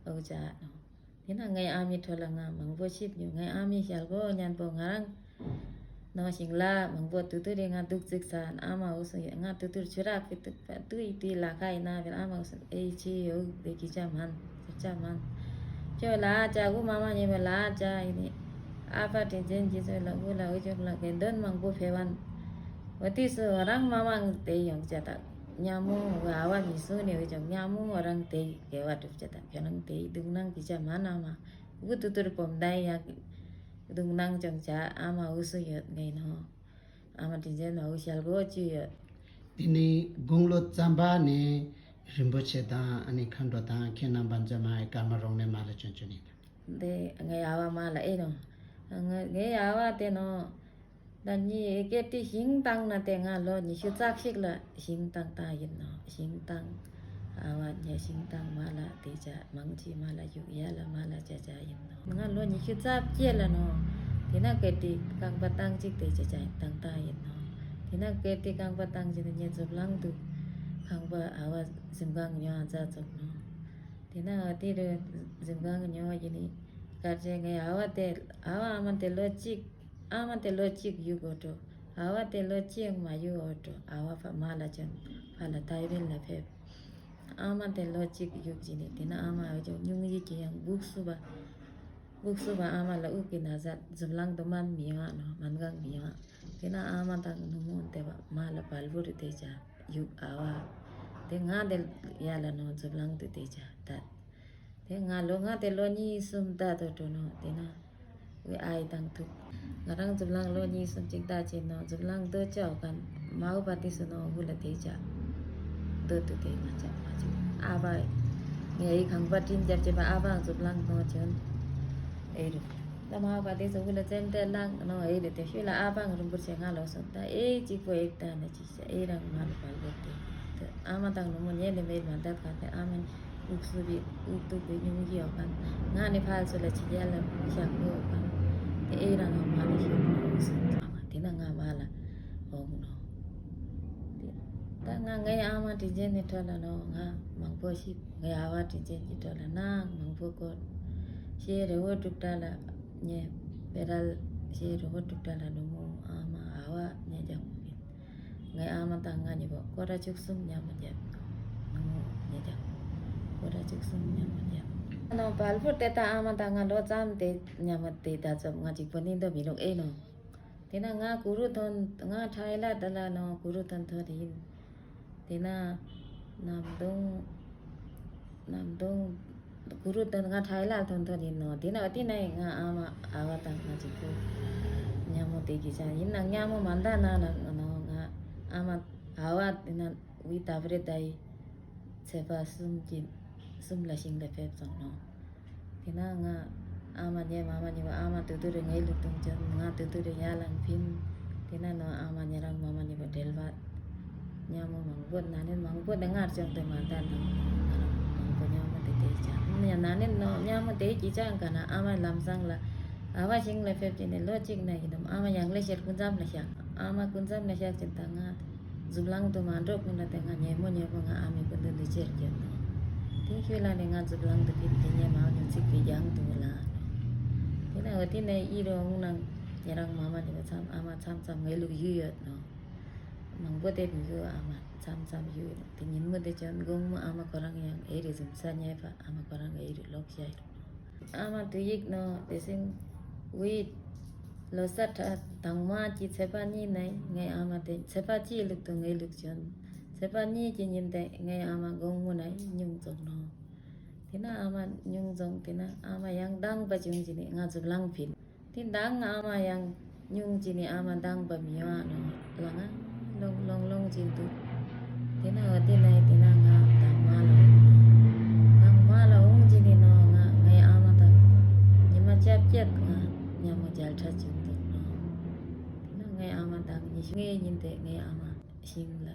འོ་བྱ་ནོ། དེ་ན་ངའི་ཨ་མའི་ཁྲོད་ལ་ང་མང་པོ་ཤེས་མྱོང་། ངའི་ཨ་མའི་ཞལ་སྒོ་སྙན་པོ་ང་རང་ནང་ཞིང་ལ་མང་པོ་དུ་དུ་རེ་ང་འདུག་བཙུགས་ས་ཨ་མ་འུ་སུ་ཡོད། ང་དུ་དུར་ཆུ་རག་པའི་དུ་དུ་ཡི་དུ་ལ་ཁ་ཡིན་ན་བེར་ཨ་མ་འུ་སུ་ཨེ་ཆི་ཡོད་དེ་གི་ཅག་མན་ཟེར་ཅག་མན། ཁྱོད་ལ་ཅག་གུ་མ་མ་ཉེ་བ་ལ་ཅག་ཡིན་ནི་ཨ་ཕ་དྲིན་ཅན་གྱི་ཚོད་ལ་འུ་ལ་འུ་ཅོག་ལ་དགེ་འདུན་མང་པོ་ཕེ་བན། འོ་དུས་སུ་རང་མ་མང་དེ་ཡོང་ཅག་དང་། ཉ་མོ་ཨ་བ་མི་སུ་ནས་འོས་ཀྱང་ཉ་མོ་རང་དེ་དགེ་བ་སྒྲུབ་ཅེས་དང་ཁྱོད་རང་དེའི་སྡུག་སྣང་གི་ཆ་མ་ན་མ་འུ་དུ་དུར་སྤོམ་ད་ཡ་སྡུག་སྣང་ཅང་ཆ་ཨ་མ་འུ་སུ་ཡོད་ངེས་ནོ། ཨ་མ་དྲིན་ཅན་མ་འུ་ཞལ་གོ་ཅི་ཡོད། དེ་ནི་དགུང་ལོ་བཙན་པ་ནས་རིན་པོ་ཆེ་དང་ཨ་ནི་མཁའ་འགྲོ་དང་ཁྱེད་རྣམ་པ་མཛོད་མ་ཨེ་ཀར་མ་རོང་ནས་མ་ལ་བྱོན་བྱོན་ཡིན། དེ་ངའི་ཨ་བ་མ་ལ་ཨེ་ནོ། ངའི་ཨ་བ་དེ་ནོ། ད་ཉི་ཨེ་ཀེ་ཏི་ཞིང་བཏང་ན་དེ་ང་ལོ་ཉི་ཤུ་རྩ་གཅིག་ལ་ཞིང་བཏང་བཏང་ཡིན་ནོ། ཞིང་བཏང་ཨ་བ་ཉ་ཞིང་བཏང་མ་ལ་དེ་ཅག་མང་ཆེ་མ་ལ་བཞུགས་ཡ་ལ་མ་ལ་ཅག་ཅག་ཡིན་ནོ། ང་ལོ་ཉི་ཤུ་རྩ་བརྒྱད་ལ་ནོ། དེ་ན་ཀེ་ཏི་རྐང་པ་བཏང་གཅིག་དེ་ཅག་ཅག་བཏང་བཏང་ཡིན་ནོ། དེ་ན་ཀེ་ཏི་རྐང་པ་བཏང་གཅིག་དེ་ཉེ་མཛུབ་ལང་དུ་ཁང་པ་ཨ་བ་གཟིམ་ཁང་ཉོ་ཨ་ཛ་ཙོག་ནོ། དེ་ན་ཨ་དེ་རུ་གཟིམ་ཁང་ཉོ་ཡིན་ནི་སྐར་ཆེན་ངའི་ཨ་བ་དེ་ཨ་བ་ཨ་མ་དེ་ལོ་གཅིག་ཨ་མ་དེ་ལོ་གཅིག་ཡུག་འོ་འགྲོ། ཨ་བ་དེ་ལོ་གཅིག་མ་ཡུག་འོ་འགྲོ། ཨ་བ་ཕ་མ་ལ་ཅང་ཕ་ལ་ཐའི་ཝན་ལ་ཕེབས། ཨ་མ་དེ་ལོ་གཅིག་ཡུག་ཅི་ནི་དེ་ན་ཨ་མ་ཨ་ཅང་སྙུང་གཞི་གི་ཡང་འགུག་སུ་བ། འགུག་སུ་བ་ཨ་མ་ལ་དབུགས་ཀྱི་ན་ཚ་རྫུབ་ལང་དུ་མན་མི་ཡོང་ཨ་ནོ་མན་གང་མི་ཡོང་ཨ། དེ་ན་ཨ་མ་དང་ནུ་མོ་དེ་བ་མ་ལ་བལ་བུ་རུ་དེ་ཅག་ཡུག་ཨ་བ། དེ་ང་དེ་ཡ་ལ་ནོ་རྫུབ་ལང་དུ་དེ་ཅག་ད། དེ་ང་ལོ་ང་དེ་ལོ་གཉིས་གསུམ་ད་དོ་འགྲོ་ནོ་དེ་ན། ཝེ་ཨའི་དང་ཐུག་ང་རང་རྫུབ་ལང་ལོ་གཉིས་གསུམ་ཅིག་ད་ཅི་ནོ་རྫུབ་ལང་དོ་ཅའོ་གན་མའོ་པ་དེ་སུ་ནོ་བུ་ལ་དེ་ཅག་དོ་དུ་དེ་ང་ཅག་མ་ཅིག་ཨ་བ། ངའི་ཁང་པ་ཏིན་ཅར་ཅེ་པ་ཨ་བ་རྫུབ་ལང་ནོ་ཅོན། ཨེ་རུ། ད་མའོ་པ་དེ་སུ་བུ་ལ་ཙན་ཏེ་ལང་ནོ་ཨེ་རུ་དེ་ཤུལ་ལ་ཨ་བ་རིན་པོ་ཆེ་ང་ལོ་སོང་ད་ཨེ་གཅིག་པོ་ཨེ་ད་ན་ཅི། ཨེ་རང་མ་ལ་བལ་བོ་དེ། ཨ་མ་དང་ནུ་མོ་ཉེ་ནས་མེད་མ་འདབ་ག་དེ་ཨ་མ་དབུགས་སུ་བི་དབུགས་གཏུག་པའི་སྙུང་གཞི་ཡོད་ག་ང་ནི་ཕར་ཚུར་ལ་ཕྱི་རྒྱལ་ལ་བཞག་གོ་ཡོད་ག་དེ་ཨེ་རང་ང་མ་ལ་ཤོད་ནོ་སུ་ཨ་མ་དེ་ན་ང་མ་ལ་འོང་ནོ། དེ་ད་ང་ངའི་ཨ་མ་དྲིན་ཅན་ནི་ཁྲོད་ལ་ནོ་ང་མང་པོ་ཞིག་ངའི་ཨ་བ་དྲིན་ཅན་གྱི་ཁྲོད་ལ་ནང་མང་པོ་བཀོད། ཤེས་རི་བོ་གྲུབ་གྲྭ་ལ་ཉེ་བེ་རལ་ཤེས་རི་བོ་གྲུབ་གྲྭ་ལ་ནུ་མོ་ཨ་མ་ཨ་བ་ཉེ་རྒྱག་མོ་ཡིན། ངའི་ཨ་མ་དང་ང་གཉིས་པོ་སྐོར་ར་བཅུ་གསུམ་མཉམ་དུ་བརྒྱབ། ནུ་མོ་ཉེ་རྒྱག་སྐོར་ར་བཅུ་གསུམ་མཉམ་དུ་བརྒྱབ། ཨ་ནོ་བལ་པོ་དེ་ད་ཨ་མ་དང་ང་ལོ་ཙམ་དེ་མཉམ་དུ་དེ་ད་ཙམ་ང་གཅིག་པོ་ནི་འདོད་མི་རུང་ཨེ་ནོ། དེ་ན་ང་གུ་རུ་ཐོན་ང་ཁྲའི་ལ་དེ་ལ་ནོ་གུ་རུ་ཐོན་ཐོན་ཡིན། དེ་ན་ནམ་དུང་ནམ་དུང་གུ་རུ་ཐོན་ང་ཁྲའི་ལ་ཐོན་ཐོན་ཡིན་ནོ། དེ་ན་དེ་ན་ང་ཨ་མ་ཨ་བ་དང་ང་གཅིག་པོ་མཉམ་མོ་དེ་གི་ཅང་ཡིན་ན་མཉམ་མོ་མ་འདའ་ན་ན་ནོ་ང་ཨ་མ་ཨ་བ་དེ་ན་ཝི་ད་བ་རེ་ད་ཡི་ཚེས་པ་གསུམ་གྱི་གསུམ་ལ་ཞིང་ལ་ཕེབས་སོང་ནོ། དེ་ན་ང་ཨ་མ་ཉེ་མ་མ་ཉེ་བ་ཨ་མ་དུ་དུ་རེ་ངའི་ལུགས་དུང་ཅན་ང་དུ་དུ་རེ་ཡ་ལང་ཕིན། དེ་ན་ནོ་ཨ་མ་ཉེ་རང་མ་མ་ཉེ་བ་འབྲེལ་བ་མཉམ་མོ་མང་པོ་ན་ནིན་མང་པོ་དེ་སྔར་བྱུང་དུ་མ་ད་ནོ། ང་རང་མང་པོ་མཉམ་མོ་དེ་དེ་ཅང་ན་ནིན་ནོ་མཉམ་མོ་དེ་གི་ཅང་ག་ན་ཨ་མ་ལམ་སང་ལ་ཨ་བ་ཞིང་ལ་ཕེབས་ཀྱི་ནི་ལོ་གཅིག་ན་ཡིན་ནམ་ཨ་མ་ཡང་ལེ་ཤེར་ཀུན་ཙམ་ལ་བཞག་ཨ་མ་ཀུན་ཙམ་ལ་བཞག་ཅིག་ད་ང་རྫུབ་ལང་དུ་མ་འགྲོ་ཀུན་ལ་དེ་ང་ཉེ་མོ་ཉེ་མོ་ང་ཨ་མའི་ཀུན་དུ་འདི་ཅེར་གྱོན་ནོ། དེ་ཤུལ་ལ་ནི་ང་རྫུབ་ལང་དུ་ཕེབས་དེ་ཉེ་མ་ཉུང་ཚིག་པའི་རྒྱང་དུ་ལ། དེ་ན་འོ་དེ་ནས་ཨི་རུ་འོང་ན་ཉེ་རང་མ་མ་ཉེ་བ་མཚམས་ཨ་མ་མཚམས་མཚམས་ངའི་ལུགས་ཡུལ་ཡོད་ནོ། མང་པོ་དེ་མི་ཡོད་ཨ་མ་མཚམས་མཚམས་ཡོད་དེ་ཉིན་མོ་དེ་ཅོན་དགོང་མོ་ཨ་མ་ཁོ་རང་ཡང་ཨེ་རེ་ཟིམ་ས་ཉེ་བ་ཨ་མ་ཁོ་རང་ཨེ་རེ་ལོག་བྱ་ཡོད། ཨ་མ་དུ་ཡིག་ནོ་དེ་སེང་ཝི། ལོ་གསར་ཁྲ་དང་མ་གི་ཚེས་པ་གཉིས་ནས་ངའི་ཨ་མ་དེ་ཚེས་པ་གཅིག་ལུག་ཏུ་ངའི་ལུག་བྱོན། ཚེས་པ་གཉིས་ཀྱི་ཉིན་དེ་ངའི་ཨ་མ་དགོང་མོ་ནས་སྙུང་བཙོང་ནོ། དེ་ན་ཨ་མ་སྙུང་བཙོང་དེ་ན་ཨ་མ་ཡང་དང་པ་བྱུང་གི་ནི་ང་ཚོ་ལང་ཕིན། དེ་དང་ཨ་མ་ཡང་སྙུང་གི་ནི་ཨ་མ་དང་པ་མི་ཡོང་ནོ་ལ་ང་ལོང་ལོང་ལོང་གི་འདུག་དེ་ན་འོ་དེ་ནས་དེ་ན་ང་དང་མ་ལ་འོང་། དང་མ་ལ་འོང་གི་ནི་ནོ་ང་ངའི་ཨ་མ་དང་ཉི་མ་བཅོ་བརྒྱད་ང་མཉམ་མོ་མཇལ་འཕྲད་བྱུང་འདུག་ནོ། དེ་ན་ངའི་ཨ་མ་དང་ཉི་ཤུ་ལྔའི་ཉིན་དེ་ངའི་ཨ་མ་ཤིང་ལ་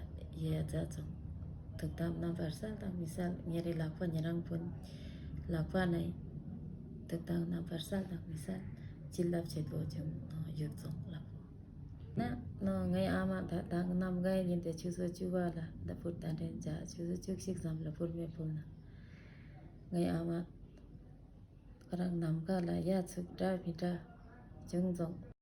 ཡལ་རྫ་བཙོང་། ཐུགས་དམ་རྣམ་པར་གསལ་དང་མི་གསལ། ཉེ་རིང་ལག་པ་ཉེ་རང་བུན། ལག་པ་ནས་ཐུགས་དམ་རྣམ་པར་གསལ་དང་མི་གསལ། བྱིན་རླབས་ཆེན་པོ་བྱུང་ཡུལ་བཙོང་ལག་པོ། ན་ནོ་ངའི་ཨ་མ་ད་དང་གནམ་གའི་ཉིན་དེ་ཆུ་ཚོད་བཅུ་པ་ལ་ད་བུར་ད་འདྲེན་བྱ། ཆུ་ཚོད་བཅུ་གཅིག་ཙམ་ལ་བུར་མེ་ཕུལ་ན། ངའི་ཨ་མ་ཁོ་རང་ནམ་མཁའ་ལ་ཡར་ཚུགས་འདྲ་མི་འདྲ་བྱུང་བཙོང་།